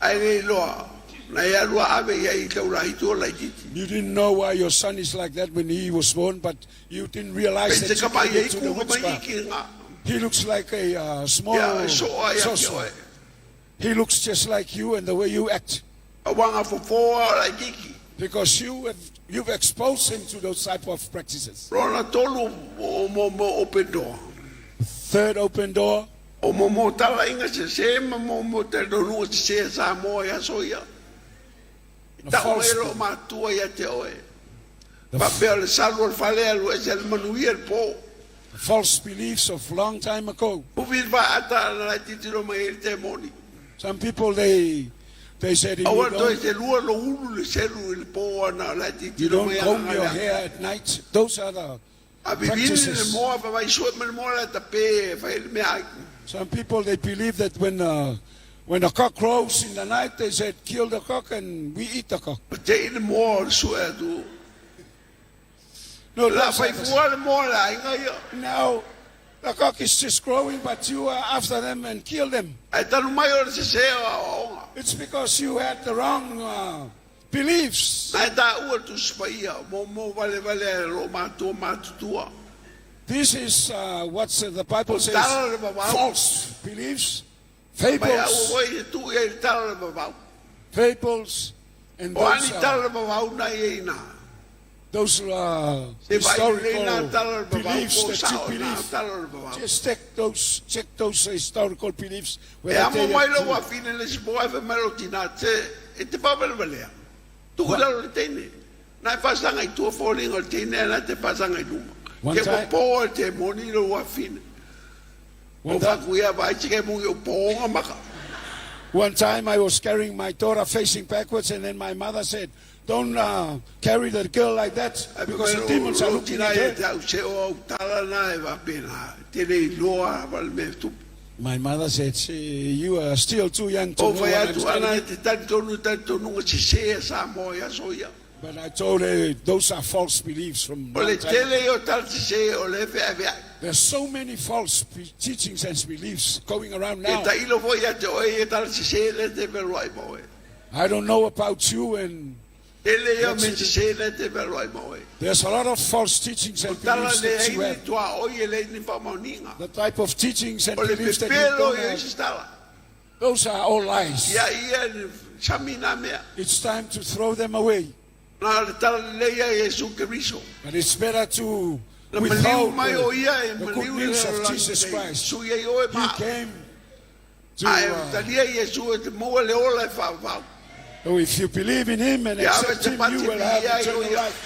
Ai le loa. Na ia lua ave ia i tau laitu o laititi. You didn't know why your son is like that when he was born, but you didn't realize Pe that te you kapa gave ia it i to the kuka mai witchcraft. iki ngā. He looks like a small Ia, e soa ia te sorcerer. oe. He looks just like you and the way you act, A wanga fofoa o laititi. because you've exposed him to those type of practices. Rona tolu o mo mo open door. Third open door, O mo mo tala inga se se ma mo mo te ronu se se sa mo ia so ia. a Ta o false elo matua ia te oe. Faapea o le salu o le fale e alu ese ai le manuia i le po. The false beliefs of long time ago. Ufi le faaata ana la e tilotilo mai ai le temoni. Some people they they said if you Aua toe don't, selua lou ulu le selu i le po ana la e you tilotilo don't mai comb ana your lea. hair at night, those are the A vivili le practices. moa fa vai sue ma le moa la e tape e fai le mea ai. Some people they believe that when when the cock crows in the night, they said kill the cock and we eat the cock. Ma te i le moa o le sue atu. No, La those fai are the- fua le moa le aiga ia. now the cock is just crowing, but you are after them and kill them. Ae talu mai o le sese o aoaoga. It's because you had the wrong beliefs. Na e taua le Tusi Paia, mo mo vale vale a lo matua matutua. This is what the Bible says: Tala le vavau. false beliefs, Mai au fables, oi e tu ia i le tala le vavau. fables, and O ani those, tala le vavau na ia ina. those Se vai le na historical tala le vavau beliefs po that you sao na believe. tala le vavau. Just check those historical beliefs. E Whether amo they mai are lo true. wafine le si poa e mai lo tina te e te whawelevelea. Tuku lalo le teine. Na e whasanga i tua fōlinga o le teine na te whasanga i luma. One Ke time- po po te moni lo wafine. O One time, whaku ia vai tike mungi o pōnga maka. one time I was carrying my daughter facing backwards, and then my mother said, "Don't carry the girl like that Ai because mai the lo- demons are lo looking tina at e her." te au se o au tala na e wapena. Te le iloa wale me tupu. My mother said, "See, you are still too young to O know whai what I'm atu ana telling e te tari tonu tari tonu nga se se e sa moa ia so ia. you." But I told her those are false beliefs from O long le time tele i o tala se se o le whea whea. There's so many false teachings and beliefs going around E now. ta ilo foi ia te oe e tala se se le te whelua i maoe. I don't know about you, and Tele ia me se se le te whelua i maoe. there's a lot of false teachings O and tala beliefs le that you eini have. tua oi e le ni whamaoninga. The type of teachings and O le beliefs that you pepelo don't ia i have, se tala. those are all lies. Ia ia ni sami nā mea. It's time to throw them away. Nā le tala le ia Yesu Keriso. But it's better to Na maliu withhold mai o ia e the, the good maliu i news le of Jesus rangi. Christ. Su ia i oe He maa. came to. A e talia Yesu e te maua le ola e whaawhau. So if you believe in him and Yeah, accept but the him, you will have yeah, eternal yeah. life.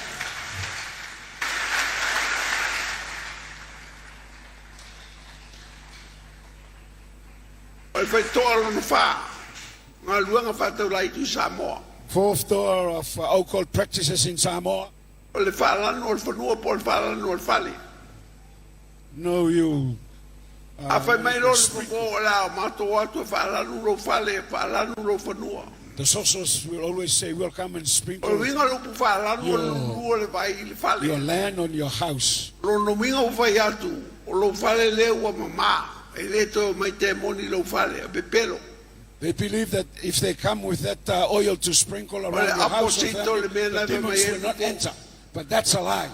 O le whaitoa lona wha. Ngā luanga whātau lai tu Samoa. Fourth door of occult practices in Samoa. O le whaalanu o le whanua po o le whaalanu o le whale. No, you. A whai mai lo le popo o la o mātou atu e whaalanu lo whale, whaalanu lo whanua. The sorcerers will always say, "We'll come and O le sprinkle winga lo pu whaalanu o le lulua le vai i le your whale. land on your house." Lono winga o whai atu, o lo whale le ua mamā. E le toe mai te moni lo whale, a pepelo. They believe that if they come with that oil to sprinkle around Ole your house, or aposito family, le mea the na demons me will not mai e enter. But that's a lie.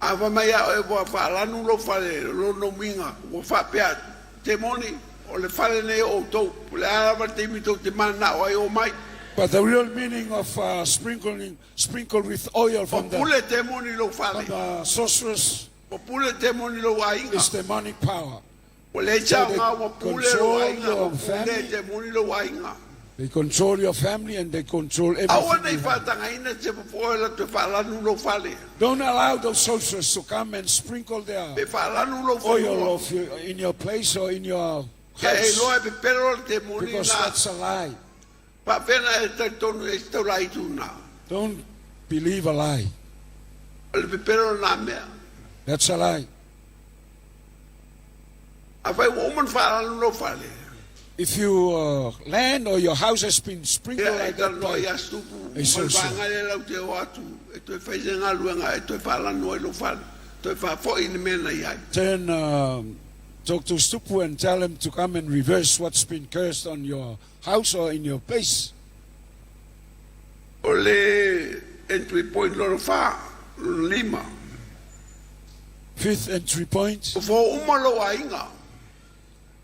A whai mai a e ua whaalanu lo whale, lono winga, ua whapea te moni, o le whale nei o tau. O le arawa te imi tau te mana o ai o mai. But the real meaning of sprinkling, sprinkle with oil O from the, pule te moni lo from whale. the sorcerers O pule te moni lo ainga. is demonic power. O le chao So they ngā ua pule lo control ainga. your O pule family. te moni lo ainga. They control your family and they control Aua everything. nei you have. whātangaina te popoe la te whaalanu lo whale. Don't allow those sorcerers to come and sprinkle their Pe whaalanu lo oil whanua. of your, in your place or in your Kia e house loa e pepero le te moni because nā. that's a lie. Whawhena e tari e tau lai tū nā. Don't believe a lie. O le pepero nā mea. That's a lie. A whai ua oman whaalanu lo whale. If your land or your house has been sprinkled Ia e like that tari noa by ia stupu. E so so. Whanga le lau te o atu. E toe whaise ngā luenga. E toe whaalanu ai lo whale. Toe whawhoi ni mena i ai. turn, talk to Stupu and tell him to come and reverse what's been cursed on your house or in your place. O le entry point loro wha. Loro lima. Fifth entry point. O fo uma lo ainga.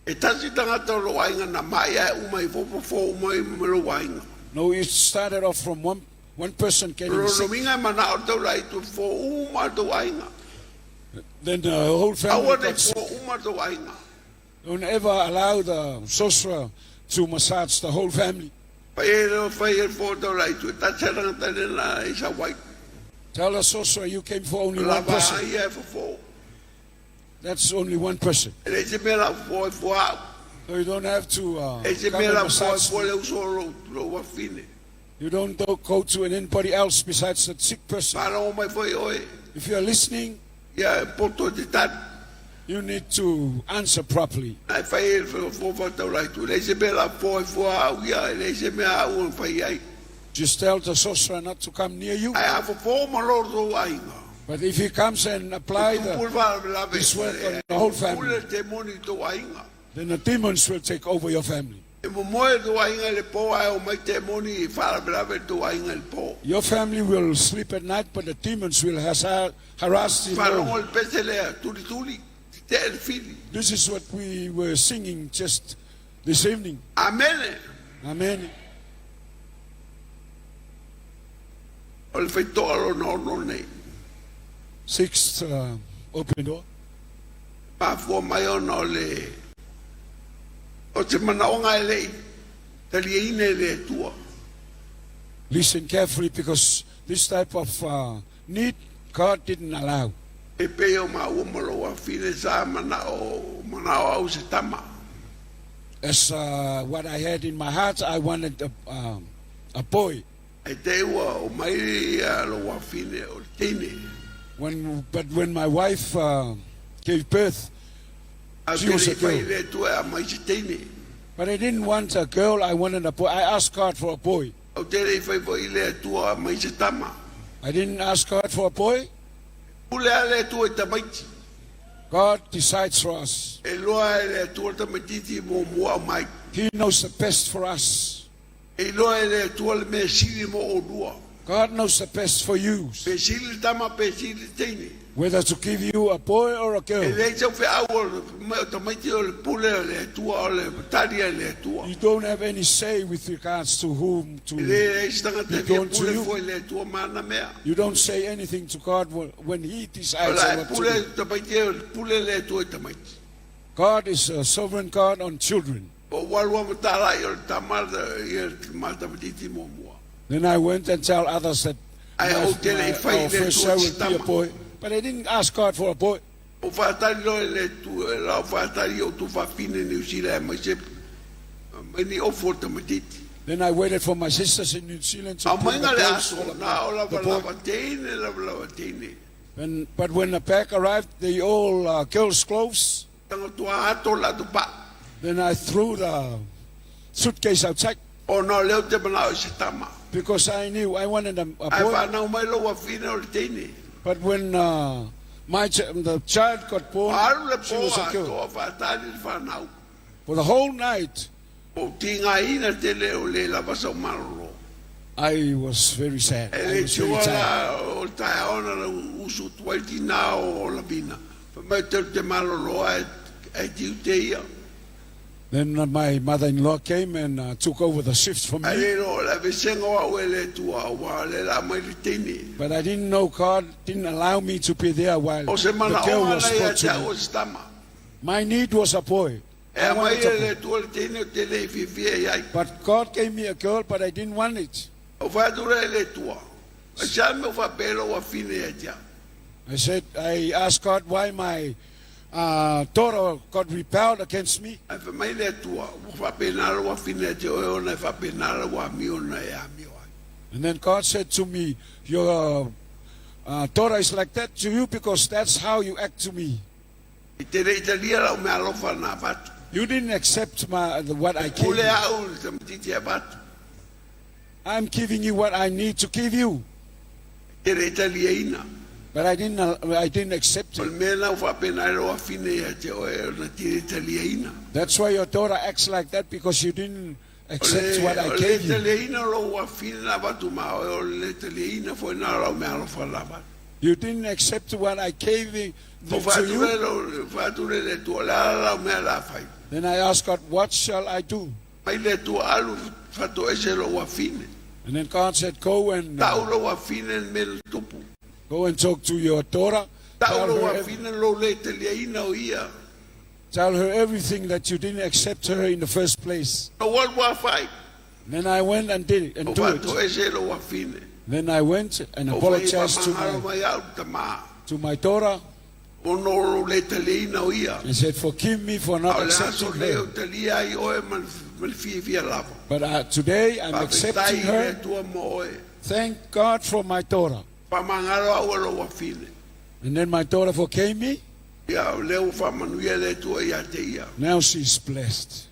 E tasi tangata o lo ainga na mai ai uma i fo fo uma i ma lo ainga. No, it started off from one person getting Rono sick. minga mana o tau lai tu fo uma tau ainga. Then the whole family Aua ne got sick. fo uma tau ainga. Don't ever allow the sorcerer to massage the whole family. Pai e leo whai e fo tau lai tu. E tasi tangata le na i sa wai. Tell the sorcerer you came for only one Lava person. ai e fofo. That's only one person. E le se mea la fofo e fua au. So you don't have to E se come mea and la fofo e massage fua me. le uso o lou wafine. You don't go to anybody else besides the sick person. Whālongo mai foi oe. If you are listening, Ia e poto e te tani. you need to answer properly. Nai whai e fofo whatau lai tu. Le se mea la fofo e fua au ia. E le se mea au o whai ai. Just tell the sorcerer not to come near you. Ai a fofo ma loro tō ainga. But if he comes and apply the, Pule wha lave. this work on the whole family. Pule te moni tō ainga. then the demons will take over your family. E mo moe tō ainga le pō ai o mai te moni i wha lave tō ainga le pō. Your family will sleep at night, but the demons will harass you. Whālongo le pese lea, tuli tuli, te te le fili. This is what we were singing just this evening. Amene. Amen. O le whaitoa lona ono nei. Sixth open door. Pāfua mai ona o le... O te manaonga e lei. Tali e ine le tua. Listen carefully because this type of need God didn't allow. E pe o maua malo a fine sa mana o mana o au se tama. As what I had in my heart, I wanted a boy. E te ua o mai ia lo wa fine o le teine. But when my wife gave birth, A She was te a fai girl. le tua a mai se teine. But I didn't want a girl, I wanted a boy. I asked God for a boy. O te rei fai fai le tua a mai se tama. I didn't ask God for a boy. Pule a le tua i tamaiti. God decides for us. E loa e le tua tamaititi mo mua o mai. He knows the best for us. E loa e le tua le mea sili mo o lua. God knows the best for you, Pe sili tama, pe sili teine. whether to give you a boy or a E girl. lei sau fe au o le mea o tamaiti o le pule o le tua o le tari e le tua. You don't have any say with regards to whom E to. le ei se tangata You fia don't pule you? fo i le tua mana mea. You don't say anything to God when He O decides la on e what to pule do. tamaiti e o le pule le tua i tamaiti. God is a sovereign God on children. O walua matala i o le tamala i le matamatiti mo mua. Then I went and tell others that Ai, o te lei fai our le first tua child will be a tama. boy. But I didn't ask God for a boy. O whātari loe le tu, e lau whātari o tu whawhine ni usila e mai se, mai ni ofo tamatiti. Then I waited for my sisters in New Zealand to Au put mai the ngā le clothes aso, for nā o the lava boy. lava teine, lava lava teine. But when the bag arrived, they all girls' clothes. Tanga tua ato la tu pa. Then I threw the suitcase outside O nā leo te mana o se tama. because I knew I wanted a Ai boy. whānau mai lo wawhine o le teine. But when the child got born, Aru le she pō was a girl. atoa whātari le whānau. For the whole night, O ti ngā ina te leo le lava sau marolo. I was very sad. E I le was very tua tired. la o le tae ona la usu tuai ti nā o la vina. Fa mai te te malolo ai e tiu te ia. Then my mother-in-law came and took over the shifts from Ai me. le ro la vesenga wa ue le tua wa le la mai le teine. But I didn't know God didn't allow me to be there while O se the mana girl o was ana ia brought te to me. au o se tama. My need was a boy. E I a mai wanted a e boy. le tua le teine o te le fifi e ai. But God gave me a girl, but I didn't want it. O whātura e le tua. A sa me o whapelo wa fine e tia. I said, I asked God why my daughter got rebelled against me. Ai fa mai le tua. O whapenalo wa fine e tia o e ona e whapenalo wa mi ona e a mi o ai. And then God said to me, your daughter is like that to you because that's how you act to me. I te rei talia lau mea alofa nā whatu. You didn't accept what I gave Pule you. au le tamatiti e whatu. I'm giving you what I need to give you. Te rei talia ina. But I didn't accept O le it. mea nau whapenalo wa fine e tia o e ona te rei talia ina. That's why your daughter acts like that, because you didn't O accept le, what I o le gave you. talia ina lo wa fine nā whatu mā o le talia ina fo nā lau mea alofa nā whatu. You didn't accept what I gave O to whāture you. lo, whāture le tua la lau mea la whai. Then I asked God, what shall I do? Mai le tua alu whatu ese lo wa fine. And then God said, go and Tau lo wa fine me le tupu. go and talk to your daughter. Tau Tell lo her, wa fine lo le talia ina o ia. tell her everything that you didn't accept her in the first place. O walu wa whai. And then I went and did it and O do whatu it. ese lo wa fine. Then I went and Ou fai apologized to faamagalo my, mai au le tamā to my daughter ona o lou le taliaina o ia. and said, Forgive me for A not o le aso accepting lea her. ou talia ai oe ma le ma le fiafia lava. But today I'm Faafetai accepting i le her. Atua mo oe. Thank God for my daughter. Faamagalo au e lou afine. And then my daughter forgave me. Ia, o lea ua faamanuia le Atua ia te ia. Now she's blessed.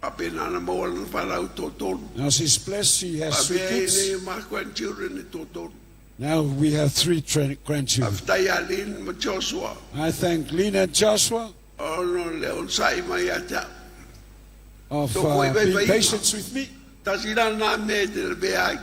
Faapena na maua lana fanau toatolu. Now she's blessed. She has three Faapea ai kids. nei ma grandchildren e toatolu. Now we have three grandchildren. Faafetai ia Lynn ma Joshua I thank Lena and Joshua ona o le onosai mai ia te au. of So foi vai being vai. patient with me. Tasi la nā mea e te lavea ai.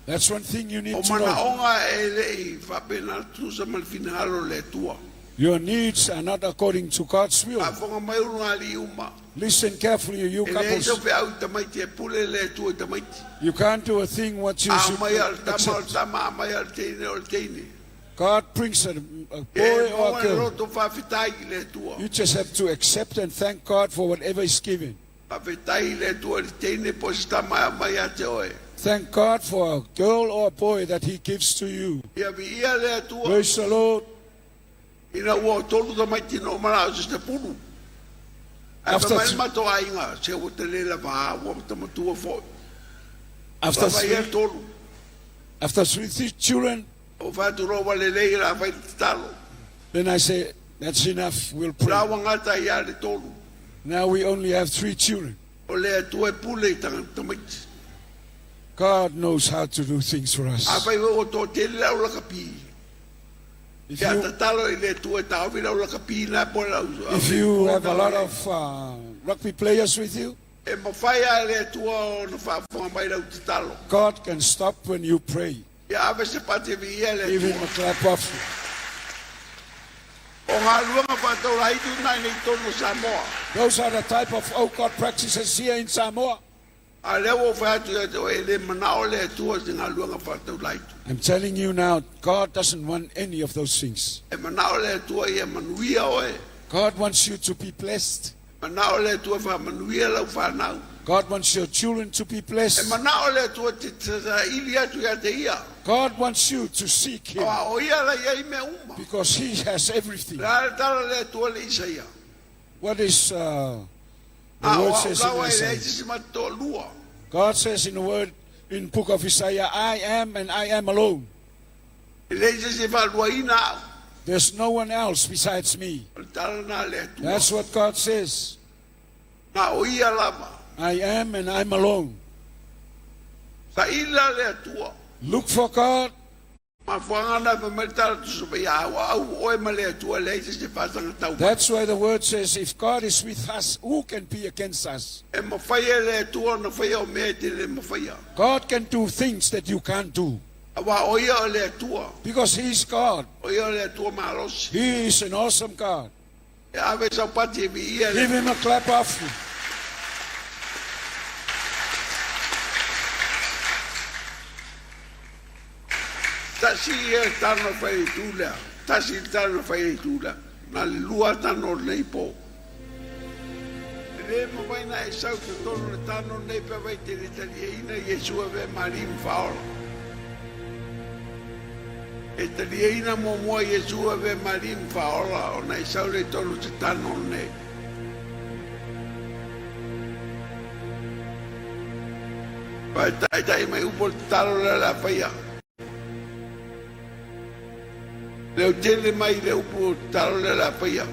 That's one thing you O need to know. manaoga e le'i faapena tusa ma le finagalo o le Atua. Your needs are not according to God's will. Faafofoga mai ulugalii uma. Listen carefully, you E leai couples. sau feau i tamaiti e pule le Atua i tamaiti. You can't do a thing what you A should mai a le tama o le accept. tama, a mai a le teine o le teine. God brings a E boy or maua a le girl. loto faafetai i le Atua. You just have to accept and thank God for whatever is given. Faafetai i le Atua i le teine po o se tama e aumai ia te oe. Thank God for a girl or a boy that He gives to you. Ia viia le Atua. Praise the Lord. Ina ua tolu tamaiti na o mana'o i se sepulu. Ae After fai mai le matou aiga, se ua te le lava, ua tamatua fo'i. After Lava ia three, tolu. after three children, O fai atu loa ua lelei o le a fai le tatalo. then I say, that's enough, we'll O pray. la ua gata ai lava le tolu. Now we only have three children. O le Atua e pule i tamaiti. God knows how to do things for us. Afai foi ua toatele le au lakapi, If ia you, tatalo i le Atua e taofi le au lakapi na po o le au. if you have a lot of rugby players with you, E mafai lava e le Atua ona faafofoga mai lau tatalo. God can stop when you pray. Ia ave se pati e viia le Give him Atua. a clap offering. O galuega faataulaitu na i nei totonu o Samoa. Those are the type of oh God practices here in Samoa. A o lea ua ou fai atu ia te oe, e le manao le Atua i se galuega faataulaitu. I'm telling you now, God doesn't want any of those things. E manao le Atua ia manuia oe. God wants you to be blessed. E manao le Atua e faamanuia lau fanau. God wants your children to be E blessed. manao le Atua e te saili atu ia te ia. God wants you to seek Him Aua o ia la e i ai mea uma. because He has everything. O le a le tala a le Atua i le Isaia? What is the A o word au says in lava e leai Isaiah? se isi matou toalua. God says in the word in book of Isaiah, I am and I am alone. E leai se isi e faaluaina au. There's no one else besides me. O le tala lena a le Atua. That's what God says. Na o ia lava. I am and I'm alone. Saili la le Atua. Look for God. Mafuaaga lena fai mai le tala tusa mai, A ua au oe ma le Atua, e leai se isi e faasagatau mai. That's why the word says, if God is with us, who can be against us? E mafai e le Atua ona faia o mea e te le mafaia. God can do things that you can't do Aua o ia o le Atua. because He's God. O ia o le Atua malosi. He is an awesome God. E ave sau pati e viia le Give him a clap offering. Tasi ia le tano e fai i le itu lea. Tasi le tano e fai i le itu lea. Na le lua tano o lenei po. E le mafai ona e sau i totonu o le tano lenei pe afai e te le taliaina Iesu e avea ma Alii ma Faaola. E taliaina muamua Iesu e avea ma Alii ma Faaola ona e sau lea i totonu o se tano lenei. Faataitai mai upu o le tatalo lea o le a faia. Leo tele mai le upu o le tatalo lea o le a faia.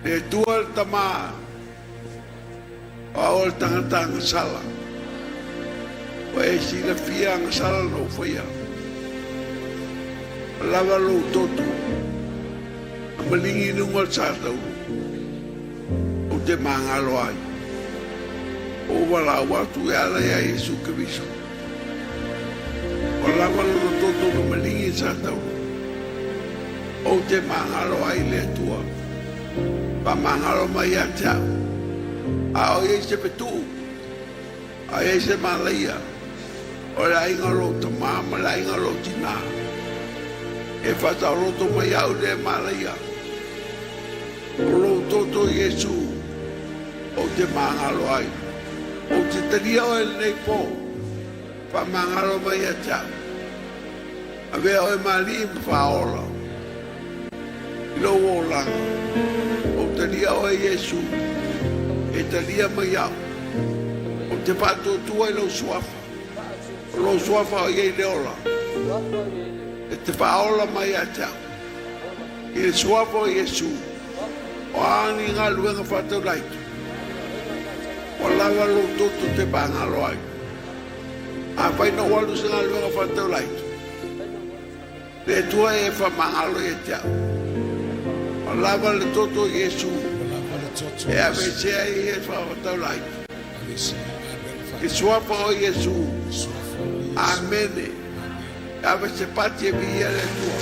Le Atua le Tama, o au o le tagata agasala. Ua e silafia agasala na ou faia. Ua lava lou toto na maligi i luga o le sa taulu. Ou te magalo ai. Ua ou valaau atu e ala ia Iesu Keriso. Ua lava lona toto na maligi i le sa taulu. Ou te magalo ai i le Atua. Faamagalo mai ia te au. A o i ai se fetuu, a i ai se malaia, o le aiga o lou tamā ma le aiga o lou tinā, e faataoloto mai au i lea malaia. O lou toto Iesu, ou te magalo ai. Ou te talia oe i lenei po. Faamagalo mai ia te au. Avea oe ma alii ma faaola i lou olaga. Ou talia oe Iesu, e talia mai au. Ou te faatuatua i lou suafa. O lou suafa o i ai le ola. E te faaola mai ia te au. I le suafa o Iesu, o a ni galuega faataulaitu, ua lava lou toto te magalo ai. Afai na ou alu i se galuega faataulaitu, le Atua e faamagalo ia te au. Ua lava le toto o Iesu e aveesea ai ia faataulaitu. I le suafa o Iesu. Amene. Ave se pati e viia le Atua.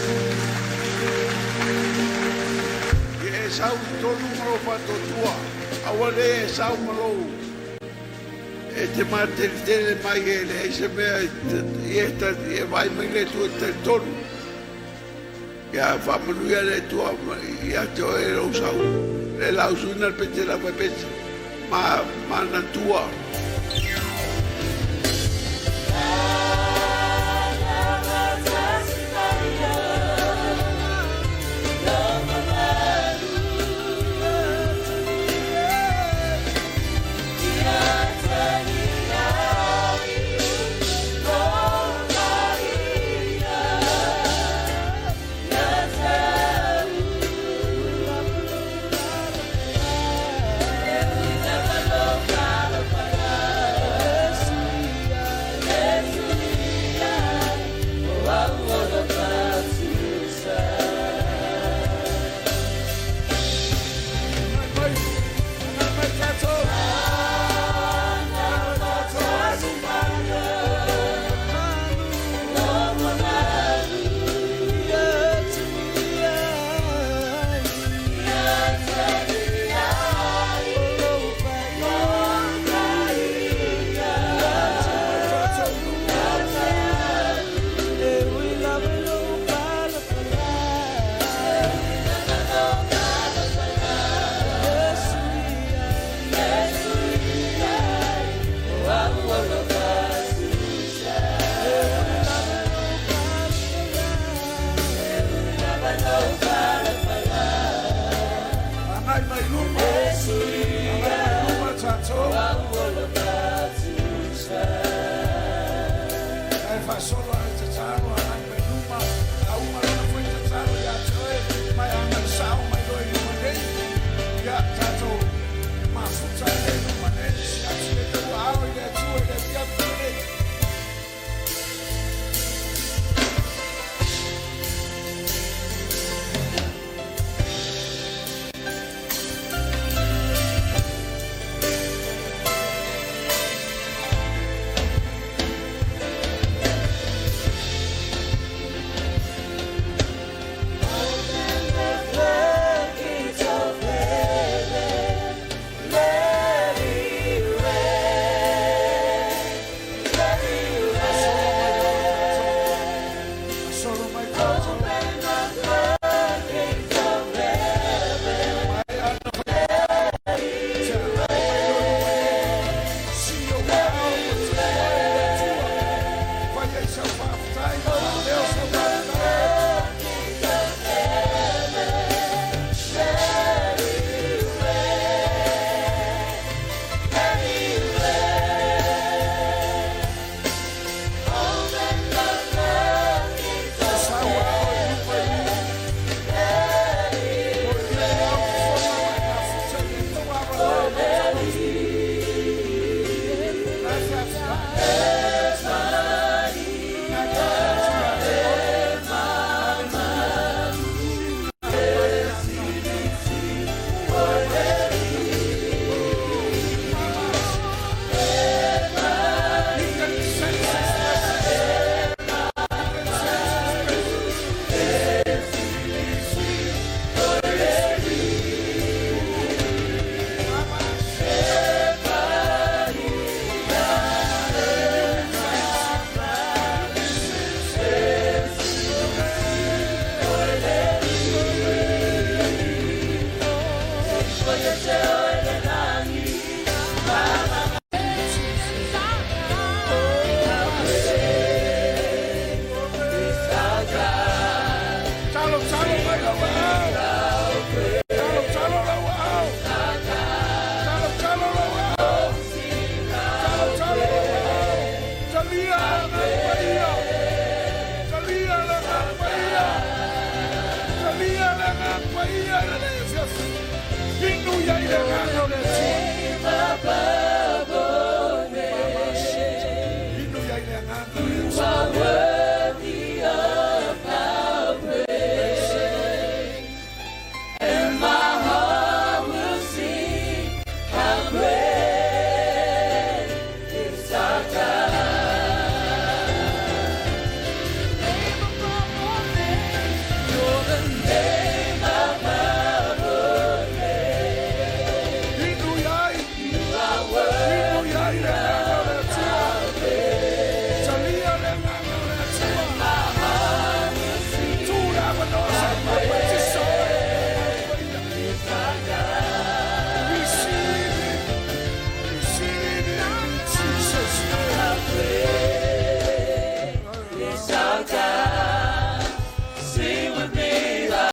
Ia e sau i tonu ma lou faatuatua, aua ne i e sau ma lou E te mateletele mai e leai se mea i e vaai mai le Atua e te talitonu. Ia faamanuia le Atua ia te oe lou sau. Le lausuina le pese lau pese. Ma, manatua.